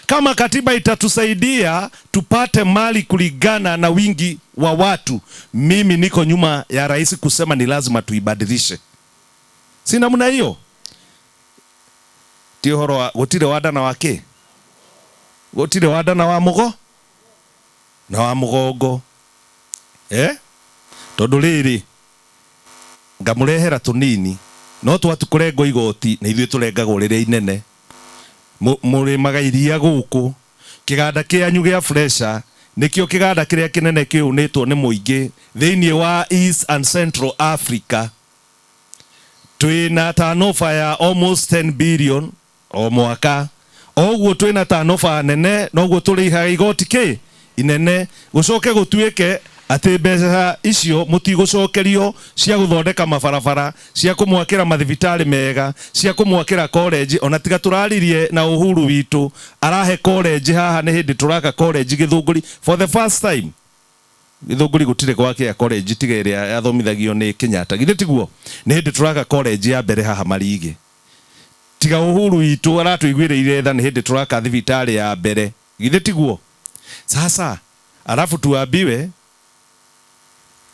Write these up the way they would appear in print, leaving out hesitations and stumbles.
Kama katiba itatusaidia tupate mali kulingana na wingi wa watu, mimi niko nyuma ya rais kusema ni lazima tuibadilishe. Si namna hiyo? Ti ũhoro wa gũtirĩ wanda na wake, gũtirĩ wanda na wa mũgo na wa mũgongo, eh? Tondũ rĩrĩ ngamũrehera tũnini no twatu kũrengwo igoti na ithuĩ tũrengagwo rĩrĩa inene. Mũrĩmaga iria gũkũ, kĩganda kĩanyu gĩa Fresha nĩkĩo kĩganda kĩrĩa kĩnene kĩũnĩtwo nĩ mũingĩ thĩinĩ wa East and Central Africa. Twĩna turnover ya almost 10 billion o mwaka. O ũguo twĩna turnover nene, noguo tũrĩhaga igoti kĩ inene. Gũcoke gũtuĩke atĩ mbeca icio mũtigũcokerio cia gũthondeka mabarabara, cia kũmwakĩra mathibitarĩ mega, cia kũmwakĩra college. Ona tiga tũraririe na Uhuru witũ arahe college haha, nĩ hĩndĩ tũraka college Gĩthũngũri for the first time. Gĩthũngũri gũtirĩ gwakĩa college tiga ĩrĩa yathomithagio nĩ Kenyatta, githĩ tiguo? Nĩ hĩndĩ tũraka college ya mbere haha Marigĩ. Tiga Uhuru witũ aratũiguĩrĩire tha, nĩ hĩndĩ tũraka thibitarĩ ya mbere, githĩ tiguo? Sasa alafu tuambiwe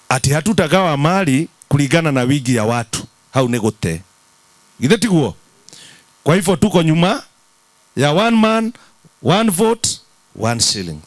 ati hatutagawa mali kulingana na wingi ya watu, hau nĩ gũte, githĩ tiguo? Kwa hivyo tuko nyuma ya one man, one vote, one shilling.